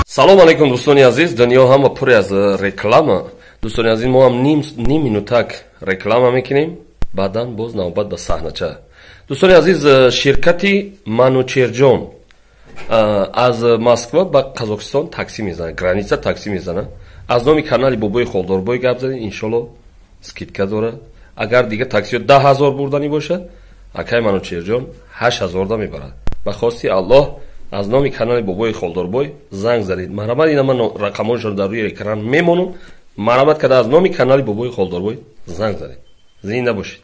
Салом алейкум, дӯстони азиз. Дунё ҳама пур аз реклама. Дӯстони азиз, мо ҳам ним минутак реклама мекунем, баъдан боз навбат ба саҳнача. Дӯстони азиз, ширкати Манучерҷон аз Москва ба Қазоқистон такси мезанад, граница такси мезанад. Аз номи канали Бобои Холдорбой гап занед, иншолло скидка дорад. Агар дига таксиҳо 10 000 бурданӣ бошад, акай Манучерҷон 8000-да мебарад. Ба хости Аллоҳ, аз номи канали Бобои Холдорбой занг занед. Марҳамат, ина ман рақамҳояшонро дар рӯи экран мемонам. Марҳамат карда аз номи канали Бобои Холдорбой занг занед. Зинда бошед.